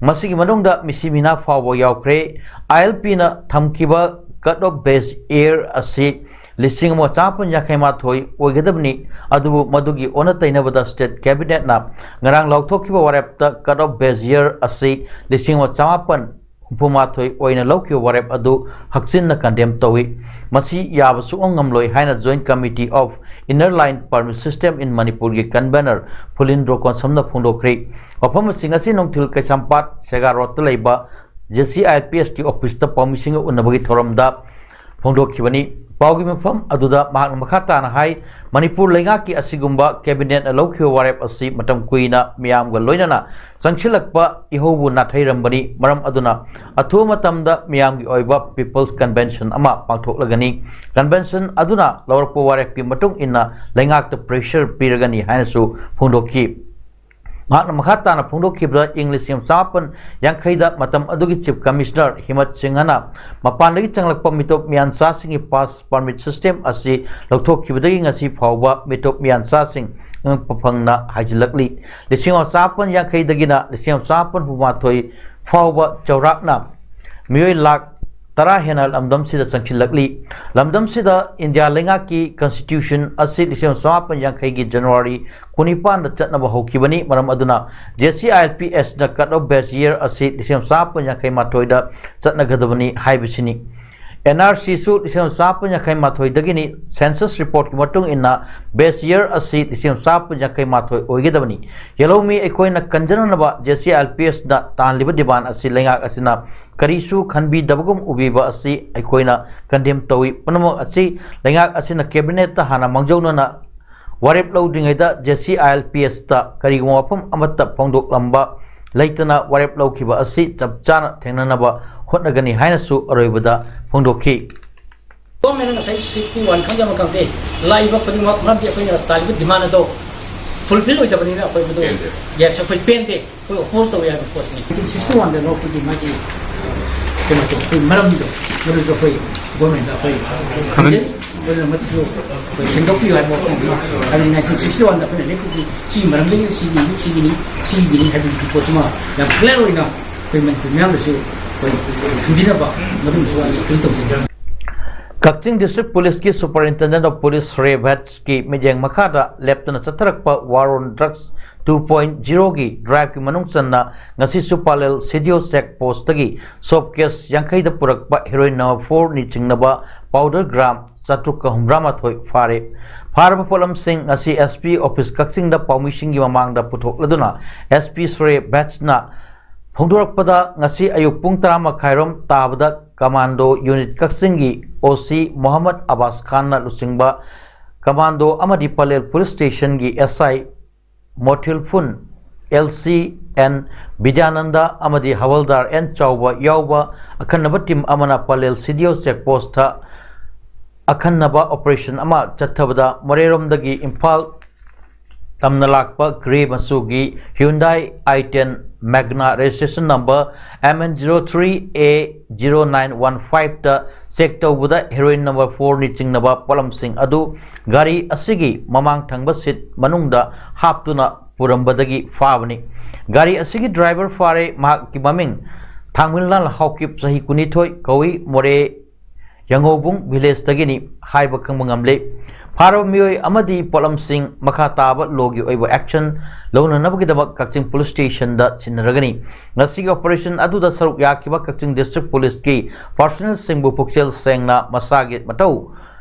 ꯃꯁꯤꯒꯤ ꯃꯅꯨꯡꯗ ꯃꯤꯁꯤ ꯃꯤꯅꯥ ꯐꯥꯎꯕ ꯌꯥꯎꯈ꯭ꯔꯦ꯫ ꯑꯥꯏ ꯑꯦꯜ ꯄꯤꯅ ꯊꯝꯈꯤꯕ ꯀꯠ ꯑꯣꯐ ꯕꯦꯁ ꯌꯔ ꯑꯁꯤ ꯂꯤꯁꯤꯡ ꯑꯃ ꯆꯥꯃꯥꯄꯟ ꯌꯥꯡꯈꯩ ꯃꯥꯊꯣꯏ ꯑꯣꯏꯒꯗꯕꯅꯤ꯫ ꯑꯗꯨꯕꯨ ꯃꯗꯨꯒꯤ ꯑꯣꯟꯅ ꯇꯩꯅꯕꯗ ꯁ꯭ꯇꯦꯠ ꯀꯦꯕꯤꯅꯦꯠꯅ ꯉꯔꯥꯡ ꯂꯥꯎꯊꯣꯛꯈꯤꯕ ꯋꯥꯔꯦꯞꯇ ꯀꯠ ꯑꯣꯐ ꯕꯦꯁ ꯌꯔ ꯑꯁꯤ ꯂꯤꯁꯤꯡ ꯑꯃ ꯆꯥꯃꯥꯄꯟ ꯍꯨꯝꯐꯨ ꯃꯥꯊꯣꯏ ꯑꯣꯏꯅ ꯂꯧꯈꯤꯕ ꯋꯥꯔꯦꯞ ꯑꯗꯨ ꯍꯛꯆꯤꯟꯅ ꯀꯟꯗꯦꯝ ꯇꯧꯏ꯫ ꯃꯁꯤ ꯌꯥꯕ ꯁꯨꯛꯉꯝ ꯉꯝꯂꯣꯏ ꯍꯥꯏꯅ Joint Committee of Inner Line Permit System in Manipurꯒꯤ ꯀꯟꯚꯦꯅꯔ ꯐꯨꯂꯤꯟꯗ꯭ꯔꯣ ꯀꯣꯟꯁꯝꯅ ꯐꯣꯡꯗꯣꯛꯈ꯭ꯔꯦ꯫ ꯋꯥꯐꯝ ꯑꯁꯤ ꯉꯁꯤ ꯅꯨꯡꯊꯤꯜ ꯀꯩꯁꯥꯝꯄꯥꯠ ꯁꯦꯒꯥ ꯔꯣꯗꯇ ꯂꯩꯕ J C I L P ꯑꯦꯁꯀꯤ ꯑꯣꯐꯤꯁꯇ ꯄꯥꯎꯃꯤꯁꯤꯡꯒ ꯎꯅꯕꯒꯤ ꯊꯧꯔꯝꯗ ꯐꯣꯡꯗꯣꯛꯈꯤꯕꯅꯤ꯫ ꯄꯥꯎꯒꯤ ꯃꯐꯝ ꯑꯗꯨꯗ ꯃꯍꯥꯛꯅ ꯃꯈꯥ ꯇꯥꯅ ꯍꯥꯏ, ꯃꯅꯤꯄꯨꯔ ꯂꯩꯉꯥꯛꯀꯤ ꯑꯁꯤꯒꯨꯝꯕ ꯀꯦꯕꯤꯅꯦꯠꯅ ꯂꯧꯈꯤꯕ ꯋꯥꯔꯦꯞ ꯑꯁꯤ ꯃꯇꯝ ꯀꯨꯏꯅ ꯃꯤꯌꯥꯝꯒ ꯂꯣꯏꯅꯅ ꯆꯪꯁꯤꯜꯂꯛꯄ ꯏꯍꯧꯕꯨ ꯅꯥꯊꯩꯔꯝꯕꯅꯤ꯫ ꯃꯔꯝ ꯑꯗꯨꯅ ꯑꯊꯨꯕ ꯃꯇꯝꯗ ꯃꯤꯌꯥꯝꯒꯤ ꯑꯣꯏꯕ People's Convention ꯑꯃ ꯄꯥꯡꯊꯣꯛꯂꯒꯅꯤ꯫ Convention ꯑꯗꯨꯅ ꯂꯧꯔꯛꯄ ꯋꯥꯔꯦꯞꯀꯤ ꯃꯇꯨꯡ ꯏꯟꯅ ꯂꯩꯉꯥꯛꯇ pressure ꯄꯤꯔꯒꯅꯤ ꯍꯥꯏꯅꯁꯨ ꯐꯣꯡꯗꯣꯛꯈꯤ꯫ ꯃꯍꯥꯛꯅ ꯃꯈꯥ ꯇꯥꯅ ꯐꯣꯡꯗꯣꯛꯈꯤꯕꯗ, ꯏꯪ ꯂꯤꯁꯤꯡ ꯑꯃ ꯆꯥꯃꯥꯄꯟ ꯌꯥꯡꯈꯩꯗ ꯃꯇꯝ ꯑꯗꯨꯒꯤ Chief Commissioner ꯍꯤꯃꯠ ꯁꯤꯡꯍꯅ ꯃꯄꯥꯟꯗꯒꯤ ꯆꯪꯂꯛꯄ ꯃꯤꯇꯣꯞ ꯃꯤꯌꯥꯟꯆꯥꯁꯤꯡꯒꯤ pass permit system ꯑꯁꯤ ꯂꯧꯊꯣꯛꯈꯤꯕꯗꯒꯤ ꯉꯁꯤ ꯐꯥꯎꯕ ꯃꯤꯇꯣꯞ ꯃꯤꯌꯥꯟꯆꯥꯁꯤꯡ ꯑꯉꯛꯄ ꯐꯪꯅ ꯍꯥꯏꯖꯤꯜꯂꯛꯂꯤ꯫ ꯂꯤꯁꯤꯡ ꯑꯃ ꯆꯥꯃꯥꯄꯟ ꯌꯥꯡꯈꯩꯗꯒꯤꯅ ꯂꯤꯁꯤꯡ ꯑꯃ ꯆꯥꯃꯥꯄꯟ ꯍꯨꯝꯐꯨ ꯃꯥꯊꯣꯏ ꯐꯥꯎꯕ ꯆꯥꯎꯔꯥꯛꯅ ꯃꯤꯑꯣꯏ ꯂꯥꯈ ꯇꯔꯥ ꯍꯦꯟꯅ ꯂꯝꯗꯝꯁꯤꯗ ꯆꯪꯁꯤꯜꯂꯛꯂꯤ꯫ ꯂꯝꯗꯝꯁꯤꯗ ꯏꯟꯗꯤꯌꯥ ꯂꯩꯉꯥꯛꯀꯤ ꯀꯟꯁꯇꯤꯇ꯭ꯌꯨꯁꯟ ꯑꯁꯤ ꯂꯤꯁꯤꯡ ꯑꯃ ꯆꯃꯥꯄꯟ ꯌꯥꯡꯈꯩꯒꯤ ꯖꯅꯋꯥꯔꯤ ꯀꯨꯟꯅꯤꯄꯥꯟꯗ ꯆꯠꯅꯕ ꯍꯧꯈꯤꯕꯅꯤ꯫ ꯃꯔꯝ ꯑꯗꯨꯅ J C I L P Sꯅ cut off base year ꯑꯁꯤ ꯂꯤꯁꯤꯡ ꯑꯃ ꯆꯃꯥꯄꯟ ꯌꯥꯡꯈꯩ ꯃꯥꯊꯣꯏꯗ ꯆꯠꯅꯒꯗꯕꯅꯤ ꯍꯥꯏꯕꯁꯤꯅꯤ꯫ N R Cꯁꯨ ꯂꯤꯁꯤꯡ ꯑꯃ ꯆꯃꯥꯄꯟ ꯌꯥꯡꯈꯩ ꯃꯥꯊꯣꯏꯗꯒꯤꯅꯤ꯫ Census reportꯀꯤ ꯃꯇꯨꯡ ꯏꯟꯅ base year ꯑꯁꯤ ꯂꯤꯁꯤꯡ ꯑꯃ ꯆꯃꯥꯄꯟ ꯌꯥꯡꯈꯩ ꯃꯥꯊꯣꯏ ꯑꯣꯏꯒꯗꯕꯅꯤ꯫ ꯌꯦꯜꯍꯧꯃꯤ ꯑꯩꯈꯣꯏꯅ ꯀꯟꯖꯅꯅꯕ J C I L P Sꯅ ꯇꯥꯟꯂꯤꯕ demand ꯑꯁꯤ ꯂꯩꯉꯥꯛ ꯑꯁꯤꯅ ꯀꯔꯤꯁꯨ ꯈꯟꯕꯤꯗꯕꯒꯨꯝ ꯎꯕꯤꯕ ꯑꯁꯤ ꯑꯩꯈꯣꯏꯅ condemn ꯇꯧꯏ꯫ ꯄꯨꯝꯅꯃꯛ ꯑꯁꯤ ꯂꯩꯉꯥꯛ ꯑꯁꯤꯅ cabinetꯇ ꯍꯥꯟꯅ ꯃꯥꯡꯖꯧꯅꯅ ꯋꯥꯔꯦꯞ ꯂꯧꯗ꯭ꯔꯤꯉꯩꯗ J C I L P Sꯇ ꯀꯔꯤꯒꯨꯝꯕ ꯋꯥꯐꯝ ꯑꯃꯠꯇ ꯐꯣꯡꯗꯣꯛꯂꯝꯕ ꯂꯩꯇꯅ ꯋꯥꯔꯦꯞ ꯂꯧꯈꯤꯕ ꯑꯁꯤ ꯆꯞ ꯆꯥꯅ ꯊꯦꯡꯅꯅꯕ ꯍꯣꯠꯅꯒꯅꯤ ꯍꯥꯏꯅꯁꯨ ꯑꯔꯣꯏꯕꯗ ꯐꯣꯡꯗꯣꯛꯈꯤ꯫ Governmentꯅ ꯉꯁꯥꯏ sixty one ꯈꯪꯗꯦ ꯑꯃ ꯈꯪꯗꯦ, ꯂꯥꯛꯏꯕ ꯈꯨꯗꯤꯡꯃꯛ, ꯃꯔꯝꯗꯤ ꯑꯩꯈꯣꯏꯅ ꯇꯥꯜꯂꯤꯕ demand ꯑꯗꯣ fulfill ꯑꯣꯏꯗꯕꯅꯤꯅ ꯑꯩꯈꯣꯏ ꯃꯗꯨ, ꯄꯦꯟꯗꯦ꯫ Yes, ꯑꯩꯈꯣꯏ ꯄꯦꯟꯗꯦ, ꯑꯩꯈꯣꯏ oppose ꯇꯧꯏ ꯍꯥꯏꯕ ꯄꯣꯠꯁꯤꯅꯤ꯫ Nineteen sixty one ꯗ ꯂꯧꯔꯛꯄꯒꯤ ꯃꯥꯒꯤ ꯀꯩꯅꯣꯁꯦ, ꯑꯩꯈꯣꯏ ꯃꯔꯝꯗꯣ, ꯃꯗꯨꯁꯨ ꯑꯩꯈꯣꯏ governmentꯇ ꯑꯩꯈꯣꯏ ꯈꯪꯍꯟ- ꯈꯪꯖꯔꯤ꯫ ꯑꯗꯨꯅ ꯃꯗꯨꯁꯨ ꯑꯩꯈꯣꯏ ꯁꯦꯝꯗꯣꯛꯄꯤꯌꯨ ꯍꯥꯏꯕ ꯋꯥꯐꯝꯅꯤ꯫ ꯍꯥꯏꯕꯗꯤ nineteen sixty one ꯗ ꯑꯩꯈꯣꯏꯅ ꯂꯦꯞꯄꯤꯁꯤ ꯁꯤꯒꯤ ꯃꯔꯝꯗꯒꯤꯅꯤ, ꯁꯤꯒꯤꯅꯤ, ꯁꯤꯒꯤꯅꯤ, ꯁꯤꯒꯤꯅꯤ ꯍꯥꯏꯕꯒꯤ ꯄꯣꯠꯁꯤꯃ ꯌꯥꯝ clear ꯑꯣꯏꯅ ꯑꯩꯈꯣꯏ ꯃꯅꯤꯄꯨꯔ ꯃꯤꯌꯥꯝꯗꯁꯨ ꯑꯩꯈꯣꯏ ꯈꯪꯕꯤꯅꯕ ꯃꯗꯨꯃꯁꯨ ꯑꯩ appeal ꯇꯧꯖꯒꯦ꯫ ꯀꯛꯆꯤꯡ District Policeꯀꯤ Superintendent of Police ꯁꯨꯔꯦ ꯚꯠꯁꯀꯤ ꯃꯤꯠꯌꯦꯡ ꯃꯈꯥꯗ ꯂꯦꯞꯇꯅ ꯆꯠꯊꯔꯛꯄ War on Drugs two point zeroꯒꯤ driveꯀꯤ ꯃꯅꯨꯡ ꯆꯟꯅ ꯉꯁꯤꯁꯨ ꯄꯥꯂꯦꯜ C D O check postꯇꯒꯤ soap case ꯌꯥꯡꯈꯩꯗ ꯄꯨꯔꯛꯄ heroin number four ꯅꯤ ꯆꯤꯡꯅꯕ powder gram ꯆꯥꯇ꯭ꯔꯨꯛꯀ ꯍꯨꯝꯗ꯭ꯔꯥ ꯃꯥꯊꯣꯏ ꯐꯥꯔꯦ꯫ ꯐꯥꯔꯕ ꯄꯣꯠꯂꯝꯁꯤꯡ ꯉꯁꯤ S P office ꯀꯛꯆꯤꯡꯗ ꯄꯥꯎꯃꯤꯁꯤꯡꯒꯤ ꯃꯃꯥꯡꯗ ꯄꯨꯊꯣꯛꯂꯗꯨꯅ S P ꯁꯨꯔꯦ ꯚꯠꯁꯅ ꯐꯣꯡꯗꯣꯔꯛꯄꯗ, ꯉꯁꯤ ꯑꯌꯨꯛ ꯄꯨꯡ ꯇꯔꯥ ꯃꯈꯥꯏꯔꯣꯝ ꯇꯥꯕꯗ Commando Unit ꯀꯛꯆꯤꯡꯒꯤ O C ꯃꯣꯍꯝꯃꯗ ꯑꯕꯥꯁ ꯈꯥꯟꯅ ꯂꯨꯆꯤꯡꯕ Commando ꯑꯃꯗꯤ Pallel Police Stationꯒꯤ S I ꯃꯣꯊꯤꯜꯐꯨꯟ, L C N Bidyananda ꯑꯃꯗꯤ ꯍꯋꯜꯗꯥꯔ N ꯆꯥꯎꯕ ꯌꯥꯎꯕ ꯑꯈꯟꯅꯕ team ꯑꯃꯅ Pallel C D O check postꯇ ꯑꯈꯟꯅꯕ operation ꯑꯃ ꯆꯠꯊꯕꯗ, ꯃꯣꯔꯦꯔꯣꯝꯗꯒꯤ ꯏꯝꯐꯥꯜ ꯇꯝꯅ ꯂꯥꯛꯄ grey ꯃꯆꯨꯒꯤ Hyundai I ten Magna registration number M N zero three A zero nine one fiveꯇ check ꯇꯧꯕꯗ heroin number four ꯅꯤ ꯆꯤꯡꯅꯕ ꯄꯣꯠꯂꯝꯁꯤꯡ ꯑꯗꯨ ꯒꯥꯔꯤ ꯑꯁꯤꯒꯤ ꯃꯃꯥꯡ ꯊꯪꯕ seat ꯃꯅꯨꯡꯗ ꯍꯥꯞꯇꯨꯅ ꯄꯨꯔꯝꯕꯗꯒꯤ ꯐꯥꯕꯅꯤ꯫ ꯒꯥꯔꯤ ꯑꯁꯤꯒꯤ driver ꯐꯥꯔꯦ꯫ ꯃꯍꯥꯛꯀꯤ ꯃꯃꯤꯡ ꯊꯥꯡꯃꯤꯜꯂꯥꯜ ꯍꯥꯎꯀꯤꯞ, ꯆꯍꯤ ꯀꯨꯟꯅꯤꯊꯣꯏ, ꯀꯧꯏ, ꯃꯣꯔꯦ ꯌꯥꯉꯧꯕꯨꯡ ꯚꯤꯂꯦꯖꯇꯒꯤꯅꯤ ꯍꯥꯏꯕ ꯈꯪꯕ ꯉꯝꯂꯦ꯫ ꯐꯥꯔꯕ ꯃꯤꯑꯣꯏ ꯑꯃꯗꯤ ꯄꯣꯠꯂꯝꯁꯤꯡ ꯃꯈꯥ ꯇꯥꯕ ꯂꯣꯒꯤ ꯑꯣꯏꯕ ꯑꯦꯛꯁꯟ ꯂꯧꯅꯅꯕꯒꯤꯗꯃꯛ ꯀꯛꯆꯤꯡ ꯄꯨꯂꯤꯁ ꯁ꯭ꯇꯦꯁꯟꯗ ꯁꯤꯟꯅꯔꯒꯅꯤ꯫ ꯉꯁꯤꯒꯤ ꯑꯣꯄꯔꯦꯁꯟ ꯑꯗꯨꯗ ꯁꯔꯨꯛ ꯌꯥꯈꯤꯕ ꯀꯛꯆꯤꯡ ꯗꯤꯁꯇ꯭ꯔꯤꯛ ꯄꯨꯂꯤꯁꯀꯤ ꯄꯥꯔꯁꯣꯅꯦꯜꯁꯤꯡꯕꯨ ꯄꯨꯛꯆꯦꯜ ꯁꯦꯡꯅ ꯃꯁꯥꯒꯤ ꯃꯊꯧ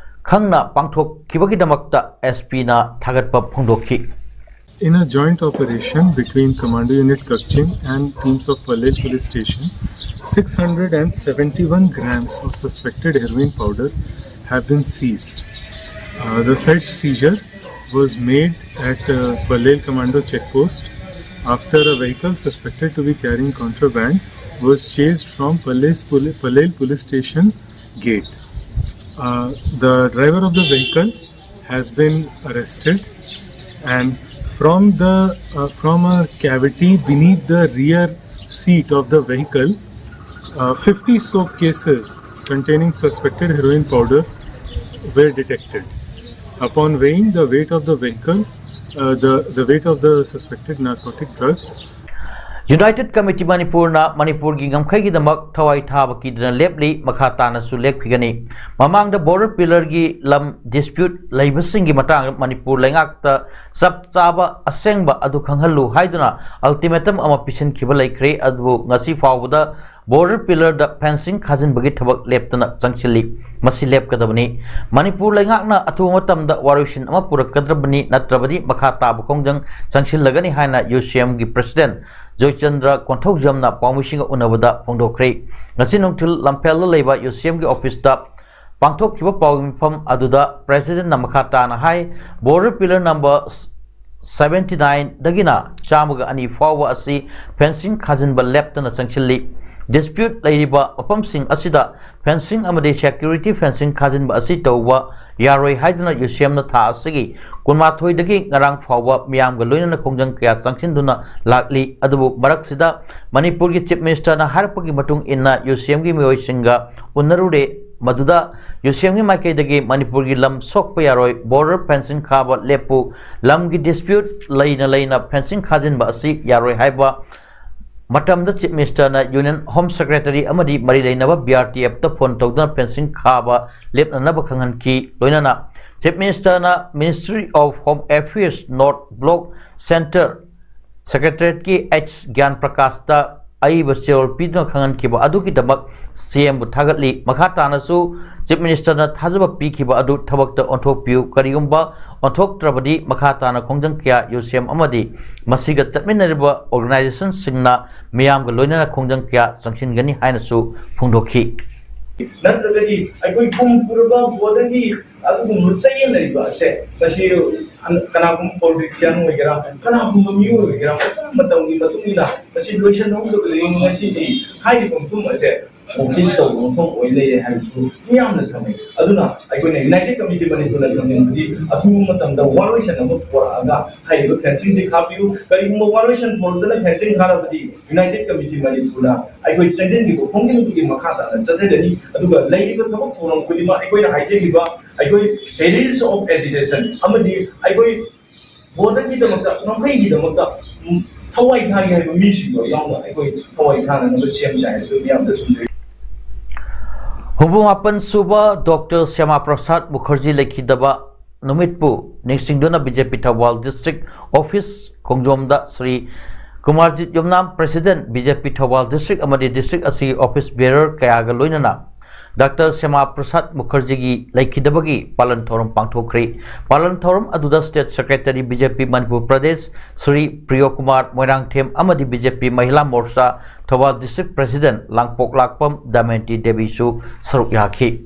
ꯈꯪꯅ ꯄꯥꯡꯊꯣꯛꯈꯤꯕꯒꯤꯗꯃꯛꯇ ꯑꯦꯁ ꯄꯤꯅ ꯊꯥꯒꯠꯄ ꯐꯣꯡꯗꯣꯛꯈꯤ꯫ In a joint operation between Commando Unit Kakching and teams of Palel Police Station, six hundred seventy-one grams of suspected heroin powder have been seized. Uh, the said seizure was made at uh, Palel Commando check post after a vehicle suspected to be carrying contraband was chased from Palel Poli- Palel Police Station gate. Uh, the driver of the vehicle has been arrested, and from the uh, from a cavity beneath the rear seat of the vehicle, uh, fifty soap cases containing suspected heroin powder were detected. Upon weighing the weight of the vehicle, uh, the, the weight of the suspected narcotic drugs United committee ꯃꯅꯤꯄꯨꯔꯅ ꯃꯅꯤꯄꯨꯔꯒꯤ ꯉꯝꯈꯩꯒꯤꯗꯃꯛ ꯊꯋꯥꯏ ꯊꯥꯕ ꯀꯤꯗꯅ ꯂꯦꯞꯂꯤ, ꯃꯈꯥ ꯇꯥꯅꯁꯨ ꯂꯦꯞꯈꯤꯒꯅꯤ꯫ ꯃꯃꯥꯡꯗ ꯕꯣꯔꯗꯔ ꯄꯤꯂꯔꯒꯤ ꯂꯝ ꯗꯤꯁꯄ꯭ꯌꯨꯠ ꯂꯩꯕꯁꯤꯡꯒꯤ ꯃꯇꯥꯡꯗ ꯃꯅꯤꯄꯨꯔ ꯂꯩꯉꯥꯛꯇ ꯆꯞ ꯆꯥꯕ ꯑꯁꯦꯡꯕ ꯑꯗꯨ ꯈꯪꯍꯜꯂꯨ ꯍꯥꯏꯗꯨꯅ ꯑꯜꯇꯤꯃꯦꯇꯝ ꯑꯃ ꯄꯤꯁꯤꯟꯈꯤꯕ ꯂꯩꯈ꯭ꯔꯦ꯫ ꯑꯗꯨꯕꯨ ꯉꯁꯤ ꯐꯥꯎꯕꯗ ꯕꯣꯔꯗꯔ ꯄꯤꯂꯔꯗ ꯐꯦꯟꯁꯤꯡ ꯈꯥꯖꯤꯟꯕꯒꯤ ꯊꯕꯛ ꯂꯦꯞꯇꯅ ꯆꯪꯁꯤꯜꯂꯤ꯫ ꯃꯁꯤ ꯂꯦꯞꯀꯗꯕꯅꯤ꯫ ꯃꯅꯤꯄꯨꯔ ꯂꯩꯉꯥꯛꯅ ꯑꯊꯨꯕ ꯃꯇꯝꯗ ꯋꯥꯔꯣꯏꯁꯤꯟ ꯑꯃ ꯄꯨꯔꯛꯀꯗꯕꯅꯤ, ꯅꯠꯇ꯭ꯔꯕꯗꯤ ꯃꯈꯥ ꯇꯥꯕ ꯈꯣꯡꯖꯪ ꯆꯪꯁꯤꯜꯂꯒꯅꯤ ꯍꯥꯏꯅ ꯌꯨ ꯁꯤ ꯑꯦꯝꯒꯤ ꯄ꯭ꯔꯁꯤꯗꯦꯟ ꯖꯣꯏꯆꯟꯗ꯭ꯔ ꯀꯣꯟꯊꯧꯖꯝꯅ ꯄꯥꯎꯃꯤꯁꯤꯡꯒ ꯎꯅꯕꯗ ꯐꯣꯡꯗꯣꯛꯈ꯭ꯔꯦ꯫ ꯉꯁꯤ ꯅꯨꯡꯊꯤꯜ ꯂꯝꯐꯦꯜꯗ ꯂꯩꯕ ꯌꯨ ꯁꯤ ꯑꯦꯝꯒꯤ ꯑꯣꯐꯤꯁꯇ ꯄꯥꯡꯊꯣꯛꯈꯤꯕ ꯄꯥꯎ ꯃꯤꯐꯝ ꯑꯗꯨꯗ ꯄ꯭ꯔꯁꯤꯗꯦꯟꯅ ꯃꯈꯥ ꯇꯥꯅ ꯍꯥꯏ, ꯕꯣꯔꯗꯔ ꯄꯤꯂꯔ ꯅꯝꯕꯔ ꯁꯚꯦꯟꯇꯤ ꯅꯥꯏꯟꯗꯒꯤꯅ ꯆꯥꯝꯃꯒ ꯑꯅꯤ ꯐꯥꯎꯕ ꯑꯁꯤ ꯐꯦꯟꯁꯤꯡ ꯈꯥꯖꯤꯟꯕ ꯂꯦꯞꯇꯅ ꯆꯪꯁꯤꯜꯂꯤ꯫ ꯗꯤꯁꯄ꯭ꯌꯨꯠ ꯂꯩꯔꯤꯕ ꯃꯐꯝꯁꯤꯡ ꯑꯁꯤꯗ ꯐꯦꯟꯁꯤꯡ ꯑꯃꯗꯤ ꯁꯦꯀ꯭ꯌꯨꯔꯤꯇꯤ ꯐꯦꯟꯁꯤꯡ ꯈꯥꯖꯤꯟꯕ ꯑꯁꯤ ꯇꯧꯕ ꯌꯥꯔꯣꯏ ꯍꯥꯏꯗꯨꯅ ꯌꯨ ꯁꯤ ꯑꯦꯝꯅ ꯊꯥ ꯑꯁꯤꯒꯤ ꯀꯨꯟꯃꯥꯊꯣꯏꯗꯒꯤ ꯉꯔꯥꯡ ꯐꯥꯎꯕ ꯃꯤꯌꯥꯝꯒ ꯂꯣꯏꯅꯅ ꯈꯣꯡꯖꯪ ꯀꯌꯥ ꯆꯪꯁꯤꯟꯗꯨꯅ ꯂꯥꯛꯂꯤ꯫ ꯑꯗꯨꯕꯨ ꯃꯔꯛꯁꯤꯗ ꯃꯅꯤꯄꯨꯔꯒꯤ ꯆꯤꯐ ꯃꯤꯅꯤꯁꯇꯔꯅ ꯍꯥꯏꯔꯛꯄꯒꯤ ꯃꯇꯨꯡ ꯏꯟꯅ ꯌꯨ ꯁꯤ ꯑꯦꯝꯒꯤ ꯃꯤꯑꯣꯏꯁꯤꯡꯒ ꯎꯅꯔꯨꯔꯦ꯫ ꯃꯗꯨꯗ ꯌꯨ ꯁꯤ ꯑꯦꯝꯒꯤ ꯃꯥꯏꯀꯩꯗꯒꯤ ꯃꯅꯤꯄꯨꯔꯒꯤ ꯂꯝ ꯁꯣꯛꯄ ꯌꯥꯔꯣꯏ, ꯕꯣꯔꯗꯔ ꯐꯦꯟꯁꯤꯡ ꯈꯥꯕ ꯂꯦꯞꯄꯨ, ꯂꯝꯒꯤ ꯗꯤꯁꯄ꯭ꯌꯨꯠ ꯂꯩꯅ ꯂꯩꯅ ꯐꯦꯟꯁꯤꯡ ꯈꯥꯖꯤꯟꯕ ꯑꯁꯤ ꯌꯥꯔꯣꯏ ꯍꯥꯏꯕ ꯃꯇꯝꯗ Chief Minister ꯅ Union Home Secretary ꯑꯃꯗꯤ ꯃꯔꯤ ꯂꯩꯅꯕ B R T F ꯇ phone ꯇꯧꯗꯨꯅ fencing ꯈꯥꯕ ꯂꯦꯞꯅꯅꯕ ꯈꯪꯍꯟꯈꯤ꯫ ꯂꯣꯏꯅꯅ Chief Minister ꯅ Ministry of Home Affairs North Block Centre Secretariat ꯀꯤ H ꯒ꯭ꯌꯥꯟ ꯄ꯭ꯔꯀꯥꯁꯇ ꯑꯏꯕ ꯆꯦꯔꯣꯜ ꯄꯤꯗꯨꯅ ꯈꯪꯍꯟꯈꯤꯕ ꯑꯗꯨꯒꯤꯗꯃꯛ C M ꯕꯨ ꯊꯥꯒꯠꯂꯤ꯫ ꯃꯈꯥ ꯇꯥꯅꯁꯨ Chief Minister ꯅ ꯊꯥꯖꯕ ꯄꯤꯈꯤꯕ ꯑꯗꯨ ꯊꯕꯛꯇ ꯑꯣꯟꯊꯣꯛꯄꯤꯌꯨ꯫ ꯀꯔꯤꯒꯨꯝꯕ ꯑꯣꯟꯊꯣꯛꯇ꯭ꯔꯕꯗꯤ ꯃꯈꯥ ꯇꯥꯅ ꯈꯣꯡꯖꯪ ꯀꯌꯥ U C M ꯑꯃꯗꯤ ꯃꯁꯤꯒ ꯆꯠꯃꯤꯟꯅꯔꯤꯕ organization ꯁꯤꯡꯅ ꯃꯤꯌꯥꯝꯒ ꯂꯣꯏꯅꯅ ꯈꯣꯡꯖꯪ ꯀꯌꯥ ꯆꯪꯁꯤꯟꯒꯅꯤ ꯍꯥꯏꯅꯁꯨ ꯐꯣꯡꯗꯣꯛꯈꯤ꯫ ꯅꯠꯇ꯭ꯔꯒꯗꯤ ꯑꯩꯈꯣꯏ ꯄꯨꯝ ꯄꯨꯔꯕ ꯕꯣꯔꯗꯔꯒꯤ ꯑꯗꯨꯒꯨꯝꯕ ꯆꯌꯦꯠꯅꯔꯤꯕ ꯑꯁꯦ ꯉꯁꯤ ꯀꯅꯥꯒꯨꯝꯕ politician ꯑꯣꯏꯒꯦꯔꯥ, ꯀꯅꯥꯒꯨꯝꯕ ꯃꯤꯑꯣꯏ ꯑꯣꯏꯒꯦꯔꯥ, ꯃꯇꯝ ꯃꯇꯝꯒꯤ ꯃꯇꯨꯡ ꯏꯟꯅ ꯃꯁꯤ ꯂꯣꯏꯁꯤꯟꯍꯧꯗꯕꯗꯒꯤ ꯉꯁꯤꯗꯤ ꯍꯥꯏꯔꯤꯕ ꯃꯐꯝ ꯑꯁꯦ protest ꯇꯧꯕ ꯃꯐꯝ ꯑꯣꯏ ꯂꯩꯔꯦ ꯍꯥꯏꯕꯁꯨ ꯃꯤꯌꯥꯝꯅ ꯈꯪꯅꯩ꯫ ꯑꯗꯨꯅ ꯑꯩꯈꯣꯏꯅ United Committee ꯃꯅꯤꯄꯨꯔꯅ ꯈꯪꯅꯤꯡꯕꯗꯤ ꯑꯊꯨꯕ ꯃꯇꯝꯗ ꯋꯥꯔꯣꯏꯁꯤꯟ ꯑꯃ ꯄꯨꯔꯛꯑꯒ ꯍꯥꯏꯔꯤꯕ fencing ꯁꯤ ꯈꯥꯕꯤꯌꯨ꯫ ꯀꯔꯤꯒꯨꯝꯕ ꯋꯥꯔꯣꯏꯁꯤꯟ ꯄꯨꯔꯛꯇꯅ fencing ꯈꯥꯔꯕꯗꯤ United Committee ꯃꯅꯤꯄꯨꯔꯅ ꯑꯩꯈꯣꯏ ꯆꯪꯁꯤꯟꯈꯤꯕ ꯈꯣꯡꯖꯪꯗꯨꯒꯤ ꯃꯈꯥ ꯇꯥꯅ ꯆꯠꯊꯒꯅꯤ꯫ ꯑꯗꯨꯒ ꯂꯩꯔꯤꯕ ꯊꯕꯛ ꯊꯧꯔꯝ ꯈꯨꯗꯤꯡꯃꯛ ꯑꯩꯈꯣꯏꯅ ꯍꯥꯏꯖꯈꯤꯕ ꯑꯩꯈꯣꯏ series of agitation ꯑꯃꯗꯤ ꯑꯩꯈꯣꯏ ꯕꯣꯔꯗꯔꯒꯤꯗꯃꯛꯇ, ꯉꯝꯈꯩꯒꯤꯗꯃꯛꯇ, ꯎꯝ, ꯊꯋꯥꯏ ꯊꯥꯒꯦ ꯍꯥꯏꯕ ꯃꯤꯁꯤꯡꯗꯣ ꯌꯥꯎꯅ ꯑꯩꯈꯣꯏ ꯊꯋꯥꯏ ꯊꯥꯅꯅꯕ ꯁꯦꯝꯁꯦ ꯍꯥꯏꯕꯗꯨ ꯃꯤꯌꯥꯝꯗ ꯊꯝꯖꯔꯤ꯫ ꯍꯨꯝꯐꯨ ꯃꯥꯄꯟ ꯁꯨꯕ Doctor Shyama Prasad Mukherjee ꯂꯩꯈꯤꯗꯕ ꯅꯨꯃꯤꯠꯄꯨ ꯅꯤꯡꯁꯤꯡꯗꯨꯅ B J P Thoubal District Office ꯈꯣꯡꯖꯣꯝꯗ Shri Kumarjit ꯌꯨꯝꯅꯥꯝ, President, B J P Thoubal District ꯑꯃꯗꯤ district ꯑꯁꯤꯒꯤ office bearer ꯀꯌꯥꯒ ꯂꯣꯏꯅꯅ Doctor Shyama Prasad Mukherjeeꯒꯤ ꯂꯩꯈꯤꯗꯕꯒꯤ ꯄꯥꯂꯟ ꯊꯧꯔꯝ ꯄꯥꯡꯊꯣꯛꯈ꯭ꯔꯤ꯫ ꯄꯥꯂꯟ ꯊꯧꯔꯝ ꯑꯗꯨꯗ State Secretary B J P Manipur Pradesh Shri ꯄ꯭ꯔꯤꯌꯣ Kumar Moirangthem ꯑꯃꯗꯤ B J P ꯃꯍꯤꯂꯥ ꯃꯣꯔꯆꯥ Thoubal District President ꯂꯥꯡꯄꯣꯛꯂꯥꯛꯄꯝ ꯗꯃꯌꯟꯇꯤ ꯗꯦꯕꯤꯁꯨ ꯁꯔꯨꯛ ꯌꯥꯈꯤ꯫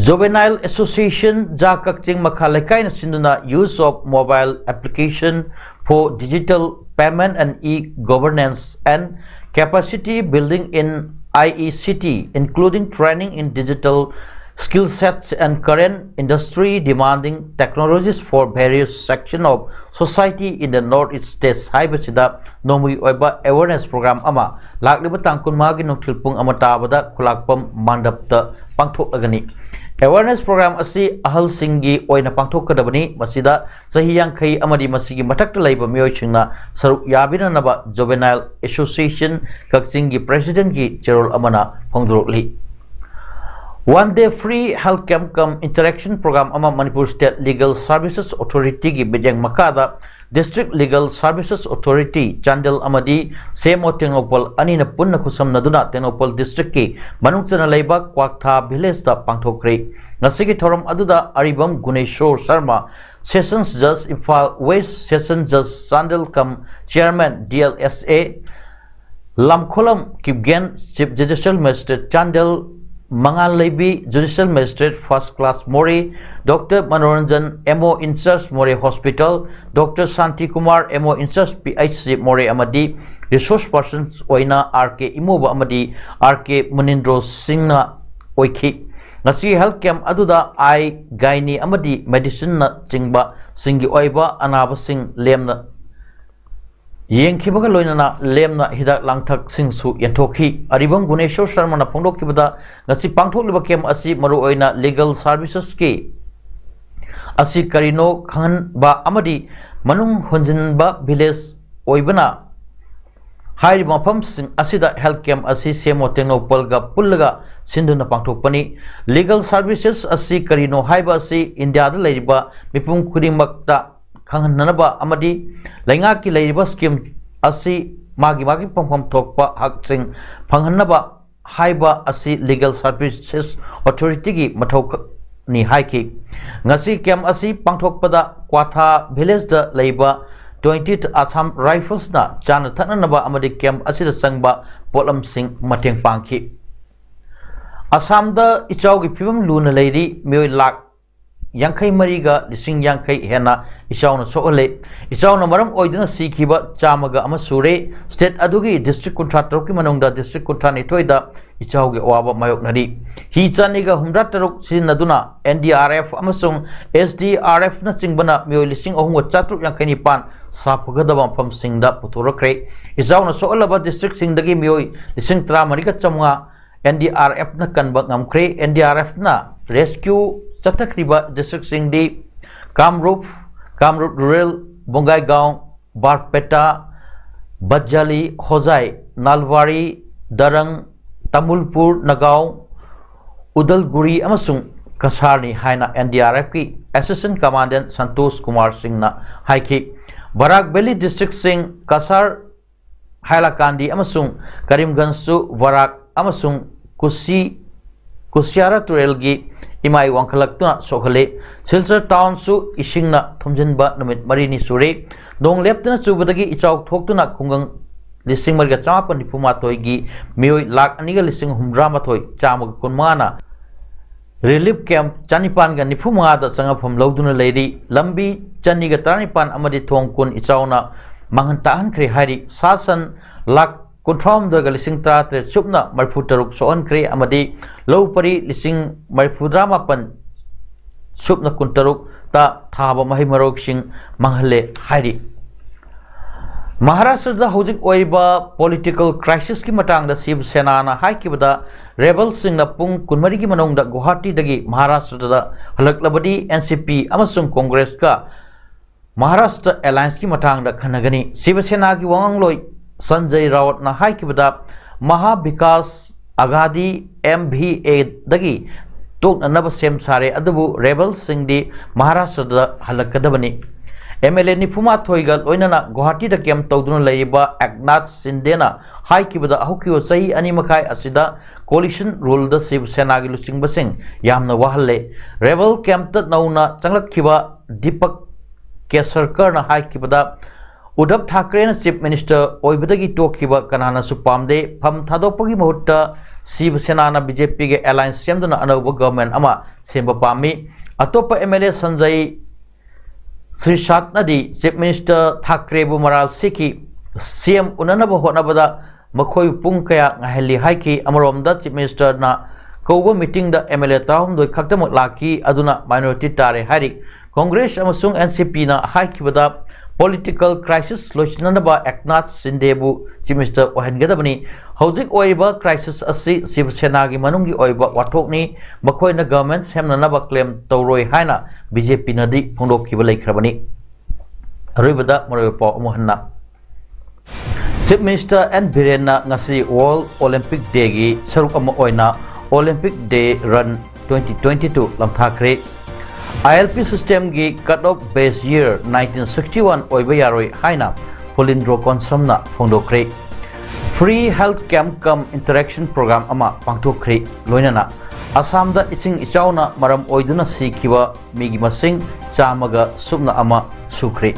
Juvenile Association ꯖꯥ ꯀꯛꯆꯤꯡ ꯃꯈꯥ ꯂꯩꯀꯥꯏꯅ ꯁꯤꯟꯗꯨꯅ Use of Mobile Application for Digital Payment and E-Governance and Capacity Building in I E C T, including Training in Digital Skill Sets and Current Industry Demanding Technologies for Various Section of Society in the North East States ꯍꯥꯏꯕꯁꯤꯗ ꯅꯣꯡꯃꯒꯤ ꯑꯣꯏꯕ awareness program ꯑꯃ ꯂꯥꯛꯂꯤꯕ ꯇꯥꯡ ꯀꯨꯟꯃꯉꯥꯒꯤ ꯅꯨꯡꯊꯤꯜ ꯄꯨꯡ ꯑꯃ ꯇꯥꯕꯗ ꯈꯨꯂꯥꯛꯄꯝ ꯃꯟꯗꯞꯇ ꯄꯥꯡꯊꯣꯛꯂꯒꯅꯤ꯫ Awareness program ꯑꯁꯤ ꯑꯍꯜꯁꯤꯡꯒꯤ ꯑꯣꯏꯅ ꯄꯥꯡꯊꯣꯛꯀꯗꯕꯅꯤ꯫ ꯃꯁꯤꯗ ꯆꯍꯤ ꯌꯥꯡꯈꯩ ꯑꯃꯗꯤ ꯃꯁꯤꯒꯤ ꯃꯊꯛꯇ ꯂꯩꯕ ꯃꯤꯑꯣꯏꯁꯤꯡꯅ ꯁꯔꯨꯛ ꯌꯥꯕꯤꯅꯅꯕ Juvenile Association ꯀꯛꯆꯤꯡꯒꯤ presidentꯀꯤ ꯆꯦꯔꯣꯜ ꯑꯃꯅ ꯐꯣꯡꯗꯣꯔꯛꯂꯤ꯫ One day free health camp cum interaction program ꯑꯃ ꯃꯅꯤꯄꯨꯔ State Legal Services Authorityꯒꯤ ꯃꯤꯠꯌꯦꯡ ꯃꯈꯥꯗ District Legal Services Authority Chandel ꯑꯃꯗꯤ ꯁꯤ ꯑꯦꯝ ꯑꯣ ꯇꯦꯡꯅꯧꯄꯜ ꯑꯅꯤꯅ ꯄꯨꯟꯅ ꯈꯨꯠꯁꯝꯅꯗꯨꯅ ꯇꯦꯡꯅꯧꯄꯜ districtꯀꯤ ꯃꯅꯨꯡ ꯆꯟꯅ ꯂꯩꯕ ꯀ꯭ꯋꯥꯛꯊꯥ villageꯇ ꯄꯥꯡꯊꯣꯛꯈ꯭ꯔꯦ꯫ ꯉꯁꯤꯒꯤ ꯊꯧꯔꯝ ꯑꯗꯨꯗ ꯑꯔꯤꯕꯝ Guneshor Sharma, Sessions Judge, Imphal West Sessions Judge Chandel cum Chairman D L S A, ꯂꯝꯈꯣꯂꯝ Kipgen, Chief Judicial Magistrate Chandel, ꯃꯉꯥꯜ ꯂꯩꯕꯤ, Judicial Magistrate First Class ꯃꯣꯔꯦ, doctor Manoranjan, M O in charge Moreh Hospital, doctor Shanti Kumar, M O in charge P H C ꯃꯣꯔꯦ, ꯑꯃꯗꯤ resource persons ꯑꯣꯏꯅ R K ꯏꯃꯣꯕ ꯑꯃꯗꯤ R K ꯃꯨꯅꯤꯟꯗ꯭ꯔꯣ ꯁꯤꯡꯅ ꯑꯣꯏꯈꯤ꯫ ꯉꯁꯤꯒꯤ health camp ꯑꯗꯨꯗ eye, gynae ꯑꯃꯗꯤ medicineꯅ ꯆꯤꯡꯕꯁꯤꯡꯒꯤ ꯑꯣꯏꯕ ꯑꯅꯥꯕꯁꯤꯡ ꯂꯦꯝꯅ ꯌꯦꯡꯈꯤꯕꯒ ꯂꯣꯏꯅꯅ ꯂꯦꯝꯅ ꯍꯤꯗꯥꯛ ꯂꯥꯡꯊꯛꯁꯤꯡꯁꯨ ꯌꯦꯟꯊꯣꯛꯈꯤ꯫ ꯑꯔꯤꯕꯝ ꯒꯨꯅꯦꯁꯣꯔ ꯁꯔꯃꯅ ꯐꯣꯡꯗꯣꯛꯈꯤꯕꯗ, ꯉꯁꯤ ꯄꯥꯡꯊꯣꯛꯂꯤꯕ camp ꯑꯁꯤ ꯃꯔꯨꯑꯣꯏꯅ legal servicesꯀꯤ ꯑꯁꯤ ꯀꯔꯤꯅꯣ ꯈꯪꯍꯟꯕ ꯑꯃꯗꯤ ꯃꯅꯨꯡ ꯍꯨꯟꯖꯤꯟꯕ village ꯑꯣꯏꯕꯅ, ꯍꯥꯏꯔꯤꯕ ꯃꯐꯝꯁꯤꯡ ꯑꯁꯤꯗ health camp ꯑꯁꯤ ꯁꯤ ꯑꯦꯝ ꯑꯣ ꯇꯦꯡꯅꯧꯄꯜꯒ ꯄꯨꯜꯂꯒ ꯁꯤꯟꯗꯨꯅ ꯄꯥꯡꯊꯣꯛꯄꯅꯤ꯫ Legal services ꯑꯁꯤ ꯀꯔꯤꯅꯣ ꯍꯥꯏꯕ ꯑꯁꯤ ꯏꯟꯗꯤꯌꯥꯗ ꯂꯩꯔꯤꯕ ꯃꯤꯄꯨꯝ ꯈꯨꯗꯤꯡꯃꯛꯇ ꯈꯪꯍꯟꯅꯅꯕ ꯑꯃꯗꯤ ꯂꯩꯉꯥꯛꯀꯤ ꯂꯩꯔꯤꯕ scheme ꯑꯁꯤ ꯃꯥꯒꯤ ꯃꯥꯒꯤ ꯐꯪꯐꯝ ꯊꯣꯛꯄ ꯍꯛꯁꯤꯡ ꯐꯪꯍꯟꯅꯕ ꯍꯥꯏꯕ ꯑꯁꯤ Legal Services Authorityꯒꯤ ꯃꯊꯧꯅꯤ ꯍꯥꯏꯈꯤ꯫ ꯉꯁꯤ camp ꯑꯁꯤ ꯄꯥꯡꯊꯣꯛꯄꯗ ꯀ꯭ꯋꯥꯊꯥ villageꯇ ꯂꯩꯕ twentieth Assam Riflesꯅ ꯆꯥꯅ ꯊꯛꯅꯅꯕ ꯑꯃꯗꯤ camp ꯑꯁꯤꯗ ꯆꯪꯕ ꯄꯣꯠꯂꯝꯁꯤꯡ ꯃꯇꯦꯡ ꯄꯥꯡꯈꯤ꯫ ꯑꯁꯥꯝꯗ ꯏꯆꯥꯎꯒꯤ ꯐꯤꯕꯝ ꯂꯨꯅ ꯂꯩꯔꯤ꯫ ꯃꯤꯑꯣꯏ ꯂꯥꯈ ꯌꯥꯡꯈꯩ ꯃꯔꯤꯒ ꯂꯤꯁꯤꯡ ꯌꯥꯡꯈꯩ ꯍꯦꯟꯅ ꯏꯆꯥꯎꯅ ꯁꯣꯛꯍꯜꯂꯦ꯫ ꯏꯆꯥꯎꯅ ꯃꯔꯝ ꯑꯣꯏꯗꯨꯅ ꯁꯤꯈꯤꯕ ꯆꯥꯝꯃꯒ ꯑꯃ ꯁꯨꯔꯦ꯫ State ꯑꯗꯨꯒꯤ district ꯀꯨꯟꯊ꯭ꯔꯥ ꯇꯔꯨꯛꯀꯤ ꯃꯅꯨꯡꯗ district ꯀꯨꯟꯊ꯭ꯔꯥ ꯅꯤꯊꯣꯏꯗ ꯏꯆꯥꯎꯒꯤ ꯑꯋꯥꯕ ꯃꯥꯌꯣꯛꯅꯔꯤ꯫ ꯍꯤ ꯆꯅꯤꯒ ꯍꯨꯝꯗ꯭ꯔꯥ ꯇꯔꯨꯛ ꯁꯤꯖꯤꯟꯅꯗꯨꯅ N D R F ꯑꯃꯁꯨꯡ S D R Fꯅꯆꯤꯡꯕꯅ ꯃꯤꯑꯣꯏ ꯂꯤꯁꯤꯡ ꯑꯍꯨꯝꯒ ꯆꯥꯇ꯭ꯔꯨꯛ ꯌꯥꯡꯈꯩ ꯅꯤꯄꯥꯟ ꯁꯥꯐꯒꯗꯕ ꯃꯐꯝꯁꯤꯡꯗ ꯄꯨꯊꯣꯔꯛꯈ꯭ꯔꯦ꯫ ꯏꯆꯥꯎꯅ ꯁꯣꯛꯍꯜꯂꯕ districtꯁꯤꯡꯗꯒꯤ ꯃꯤꯑꯣꯏ ꯂꯤꯁꯤꯡ ꯇꯔꯥꯃꯔꯤꯒ ꯆꯥꯝꯃꯉꯥ ꯑꯦꯟ ꯗꯤ ꯑꯥꯔ ꯑꯦꯐꯅ ꯀꯟꯕ ꯉꯝꯈ꯭ꯔꯦ꯫ ꯑꯦꯟ ꯗꯤ ꯑꯥꯔ ꯑꯦꯐꯅ ꯔꯦꯁꯀ꯭ꯌꯨ ꯆꯠꯊꯈ꯭ꯔꯤꯕ ꯗꯤꯁꯇ꯭ꯔꯤꯛꯁꯤꯡꯗꯤ ꯀꯥꯝꯔꯨꯞ, ꯀꯥꯝꯔꯨꯞ ꯔꯨꯔꯦꯜ, ꯕꯣꯡꯒꯥꯏꯒꯥꯎ, ꯕꯥꯔꯄꯦꯇꯥ, ꯕꯖꯥꯂꯤ, ꯍꯣꯖꯥꯏ, ꯅꯥꯜꯕꯥꯔꯤ, ꯗꯔꯪ, ꯇꯥꯃꯨꯜꯄꯨꯔ ꯅꯒꯥꯎ, ꯎꯗꯜꯒꯨꯔꯤ ꯑꯃꯁꯨꯡ ꯀꯁꯥꯔꯅꯤ ꯍꯥꯏꯅ ꯑꯦꯟ ꯗꯤ ꯑꯥꯔ ꯑꯦꯐꯀꯤ ꯑꯦꯁꯤꯁꯇꯦꯟ ꯀꯃꯥꯟꯗꯦꯟ ꯁꯟꯇꯣꯁ ꯀꯨꯃꯥꯔ ꯁꯤꯡꯅ ꯍꯥꯏꯈꯤ꯫ ꯕꯔꯥꯛ ꯚꯦꯂꯤ ꯗꯤꯁꯇ꯭ꯔꯤꯛꯁꯤꯡ ꯀꯁꯥꯔ, ꯍꯥꯏꯂꯥꯀꯥꯟꯗꯤ ꯑꯃꯁꯨꯡ ꯀꯔꯤꯝꯒꯟꯖꯁꯨ ꯕꯔꯥꯛ ꯑꯃꯁꯨꯡ ꯀꯨꯁꯤ, ꯀꯨꯁꯤꯌꯥꯔꯥ ꯇꯨꯔꯦꯜꯒꯤ ꯏꯃꯥꯏ ꯋꯥꯡꯈꯠꯂꯛꯇꯨꯅ ꯁꯣꯛꯍꯜꯂꯤ꯫ ꯁꯤꯜꯆꯔ ꯇꯥꯎꯟꯁꯨ ꯏꯁꯤꯡꯅ ꯊꯨꯝꯖꯤꯟꯕ ꯅꯨꯃꯤꯠ ꯃꯔꯤꯅꯤ ꯁꯨꯔꯦ꯫ ꯅꯣꯡ ꯂꯦꯞꯇꯅ ꯆꯨꯕꯗꯒꯤ ꯏꯆꯥꯎ ꯊꯣꯛꯇꯨꯅ ꯈꯨꯡꯒꯪ ꯂꯤꯁꯤꯡ ꯃꯔꯤꯒ ꯆꯥꯃꯥꯄꯟ ꯅꯤꯐꯨ ꯃꯥꯊꯣꯏꯒꯤ ꯃꯤꯑꯣꯏ ꯂꯥꯈ ꯑꯅꯤꯒ ꯂꯤꯁꯤꯡ ꯍꯨꯝꯗ꯭ꯔꯥ ꯃꯥꯊꯣꯏ ꯆꯥꯝꯃꯒ ꯀꯨꯟ ꯃꯉꯥꯅ ꯔꯤꯂꯤꯐ ꯀꯦꯝꯞ ꯆꯅꯤꯄꯥꯟꯒ ꯅꯤꯐꯨ ꯃꯉꯥꯗ ꯆꯪꯉꯛꯐꯝ ꯂꯧꯗꯨꯅ ꯂꯩꯔꯤ꯫ ꯂꯝꯕꯤ ꯆꯅꯤꯒ ꯇꯔꯥꯅꯤꯄꯥꯟ ꯑꯃꯗꯤ ꯊꯣꯡ ꯀꯨꯟ ꯏꯆꯥꯎꯅ ꯃꯥꯡꯍꯟ ꯇꯥꯛꯍꯟꯈ꯭ꯔꯦ ꯍꯥꯏꯔꯤ꯫ ꯁꯥ ꯁꯟ ꯂꯥꯈ ꯀꯨꯟꯊ꯭ꯔꯥꯍꯨꯝꯗꯣꯏꯒ ꯂꯤꯁꯤꯡ ꯇꯔꯥꯇꯔꯦꯠ ꯁꯨꯞꯅ ꯃꯔꯤꯐꯨ ꯇꯔꯨꯛ ꯁꯣꯛꯍꯟꯈ꯭ꯔꯦ ꯑꯃꯗꯤ ꯂꯧ ꯄꯔꯤ ꯂꯤꯁꯤꯡ ꯃꯔꯤꯐꯨꯇꯔꯥ ꯃꯥꯄꯟ ꯁꯨꯞꯅ ꯀꯨꯟꯇꯔꯨꯛꯇ ꯊꯥꯕ ꯃꯍꯩ ꯃꯔꯣꯡꯁꯤꯡ ꯃꯥꯡꯍꯜꯂꯦ ꯍꯥꯏꯔꯤ꯫ ꯃꯍꯥꯔꯥꯁꯇ꯭ꯔꯗ ꯍꯧꯖꯤꯛ ꯑꯣꯏꯔꯤꯕ ꯄꯣꯂꯤꯇꯤꯀꯦꯜ ꯀ꯭ꯔꯥꯏꯁꯤꯁꯀꯤ ꯃꯇꯥꯡꯗ ꯁꯤꯕ ꯁꯦꯅꯥꯅ ꯍꯥꯏꯈꯤꯕꯗ, ꯔꯦꯕꯜꯁꯤꯡꯅ ꯄꯨꯡ ꯀꯨꯟꯃꯔꯤꯒꯤ ꯃꯅꯨꯡꯗ ꯒꯨꯋꯥꯍꯥꯇꯤꯗꯒꯤ ꯃꯍꯥꯔꯥꯁꯇ꯭ꯔꯗ ꯍꯜꯂꯛꯂꯕꯗꯤ ꯑꯦꯟ ꯁꯤ ꯄꯤ ꯑꯃꯁꯨꯡ ꯀꯣꯡꯒ꯭ꯔꯦꯁꯀ ꯃꯍꯥꯔꯥꯁꯇ꯭ꯔ ꯑꯦꯂꯥꯌꯟꯁꯀꯤ ꯃꯇꯥꯡꯗ ꯈꯟꯅꯒꯅꯤ꯫ ꯁꯤꯕ ꯁꯦꯅꯥꯒꯤ ꯋꯥꯉꯥꯡꯂꯣꯏ ꯁꯟꯖꯌ ꯔꯥꯋꯠꯅ ꯍꯥꯏꯈꯤꯕꯗ, ꯃꯍꯥ ꯕꯤꯀꯥꯁ ꯑꯒꯥꯗꯤ, ꯑꯦꯝ ꯚꯤ ꯑꯦꯗꯒꯤ ꯇꯣꯛꯅꯅꯕ ꯁꯦꯝ ꯁꯥꯔꯦ, ꯑꯗꯨꯕꯨ ꯔꯦꯕꯜꯁꯤꯡꯗꯤ ꯃꯍꯥꯔꯥꯁꯇ꯭ꯔꯗ ꯍꯜꯂꯛꯀꯗꯕꯅꯤ꯫ ꯑꯦꯝ ꯑꯦꯜ ꯑꯦ ꯅꯤꯐꯨ ꯃꯥꯊꯣꯏꯒ ꯂꯣꯏꯅꯅ ꯒꯨꯋꯥꯍꯥꯇꯤꯗ ꯀꯦꯝꯞ ꯇꯧꯗꯨꯅ ꯂꯩꯔꯤꯕ ꯑꯦꯛꯅꯥꯊ ꯁꯤꯟꯗꯦꯅ ꯍꯥꯏꯈꯤꯕꯗ, ꯍꯧꯈꯤꯕ ꯆꯍꯤ ꯑꯅꯤ ꯃꯈꯥꯏ ꯑꯁꯤꯗ ꯀꯣꯂꯤꯁꯟ ꯔꯨꯜꯗ ꯁꯤꯕ ꯁꯦꯅꯥꯒꯤ ꯂꯨꯆꯤꯡꯕꯁꯤꯡ ꯌꯥꯝꯅ ꯋꯥꯍꯜꯂꯦ꯫ ꯔꯦꯕꯜ ꯀꯦꯝꯞꯇ ꯅꯧꯅ ꯆꯪꯂꯛꯈꯤꯕ ꯗꯤꯄꯛ ꯀꯦꯁꯔꯀꯔꯅ ꯍꯥꯏꯈꯤꯕꯗ, ꯎꯗꯕ ꯊꯥꯀ꯭ꯔꯦꯅ ꯆꯤꯐ ꯃꯤꯅꯤꯁꯇꯔ ꯑꯣꯏꯕꯗꯒꯤ ꯇꯣꯛꯈꯤꯕ ꯀꯅꯥꯅꯁꯨ ꯄꯥꯝꯗꯦ꯫ ꯐꯝ ꯊꯥꯗꯣꯛꯄꯒꯤ ꯃꯍꯨꯠꯇ ꯁꯤꯕ ꯁꯦꯅꯥꯅ ꯕꯤ ꯖꯦ ꯄꯤꯒ ꯑꯦꯂꯥꯌꯟꯁ ꯁꯦꯝꯗꯨꯅ ꯑꯅꯧꯕ ꯒꯚꯔꯟꯃꯦꯟꯠ ꯑꯃ ꯁꯦꯝꯕ ꯄꯥꯝꯃꯤ꯫ ꯑꯇꯣꯞꯄ ꯑꯦꯝ ꯑꯦꯜ ꯑꯦ ꯁꯟꯖꯌ ꯁꯤꯔꯁꯥꯠꯅꯗꯤ ꯆꯤꯐ ꯃꯤꯅꯤꯁꯇꯔ ꯊꯥꯀ꯭ꯔꯦꯕꯨ ꯃꯔꯥꯜ ꯁꯤꯈꯤ꯫ ꯁꯤ ꯑꯦꯝ ꯎꯅꯅꯕ ꯍꯣꯠꯅꯕꯗ ꯃꯈꯣꯏ ꯄꯨꯡ ꯀꯌꯥ ꯉꯥꯏꯍꯜꯂꯤ ꯍꯥꯏꯈꯤ꯫ ꯑꯃꯔꯣꯝꯗ ꯆꯤꯐ ꯃꯤꯅꯤꯁꯇꯔꯅ ꯀꯧꯕ ꯃꯤꯇꯤꯡꯗ ꯑꯦꯝ ꯑꯦꯜ ꯑꯦ ꯇꯔꯥꯍꯨꯝꯗꯣꯏ ꯈꯛꯇꯃꯛ ꯂꯥꯛꯈꯤ, ꯑꯗꯨꯅ ꯃꯥꯏꯅꯣꯔꯤꯇꯤ ꯇꯥꯔꯦ ꯍꯥꯏꯔꯤ꯫ ꯀꯣꯡꯒ꯭ꯔꯦꯁ ꯑꯃꯁꯨꯡ ꯑꯦꯟ ꯁꯤ ꯄꯤꯅ ꯍꯥꯏꯈꯤꯕꯗ, Political crisis ꯂꯣꯏꯁꯤꯟꯅꯅꯕ ꯑꯦꯛꯅꯥꯊ ꯁꯤꯟꯗꯦꯕꯨ Chief Minister ꯑꯣꯏꯍꯟꯒꯗꯕꯅꯤ꯫ ꯍꯧꯖꯤꯛ ꯑꯣꯏꯔꯤꯕ crisis ꯑꯁꯤ ꯁꯤꯕ ꯁꯦꯅꯥꯒꯤ ꯃꯅꯨꯡꯒꯤ ꯑꯣꯏꯕ ꯋꯥꯊꯣꯛꯅꯤ꯫ ꯃꯈꯣꯏꯅ government ꯁꯦꯝꯅꯅꯕ claim ꯇꯧꯔꯣꯏ ꯍꯥꯏꯅ BJPꯅꯗꯤ ꯐꯣꯡꯗꯣꯛꯈꯤꯕ ꯂꯩꯈ꯭ꯔꯕꯅꯤ꯫ ꯑꯔꯣꯏꯕꯗ ꯃꯔꯨꯑꯣꯏꯕ ꯄꯥꯎ ꯑꯃꯨꯛ ꯍꯟꯅ꯫ Chief Minister N ꯕꯤꯔꯦꯟꯅ ꯉꯁꯤ World Olympic Dayꯒꯤ ꯁꯔꯨꯛ ꯑꯃ ꯑꯣꯏꯅ Olympic Day Run twenty twenty two ꯂꯝꯊꯥꯈ꯭ꯔꯦ꯫ ILP systemꯒꯤ cut off base year nineteen sixty one ꯑꯣꯏꯕ ꯌꯥꯔꯣꯏ ꯍꯥꯏꯅ ꯐꯨꯂꯤꯟꯗ꯭ꯔꯣ ꯀꯣꯟꯁꯝꯅ ꯐꯣꯡꯗꯣꯛꯈ꯭ꯔꯦ꯫ Free health camp cum interaction program ꯑꯃ ꯄꯥꯡꯊꯣꯛꯈ꯭ꯔꯦ꯫ ꯂꯣꯏꯅꯅ ꯑꯁꯥꯝꯗ ꯏꯁꯤꯡ ꯏꯆꯥꯎꯅ ꯃꯔꯝ ꯑꯣꯏꯗꯨꯅ ꯁꯤꯈꯤꯕ ꯃꯤꯒꯤ ꯃꯁꯤꯡ ꯆꯥꯝꯃꯒ ꯁꯨꯞꯅ ꯑꯃ ꯁꯨꯈ꯭ꯔꯦ꯫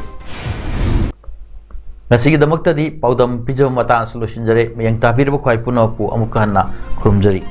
ꯉꯁꯤꯒꯤꯗꯃꯛꯇꯗꯤ ꯄꯥꯎꯗꯝ ꯄꯤꯖꯕ ꯃꯇꯥꯡ ꯑꯁꯤꯗ ꯂꯣꯏꯁꯤꯟꯖꯔꯦ꯫ ꯃꯌꯦꯡ ꯇꯥꯕꯤꯔꯤꯕ ꯈ꯭ꯋꯥꯏ ꯄꯨꯝꯅꯃꯛꯄꯨ ꯑꯃꯨꯛꯀ ꯍꯟꯅ ꯈꯨꯔꯨꯝꯖꯔꯤ꯫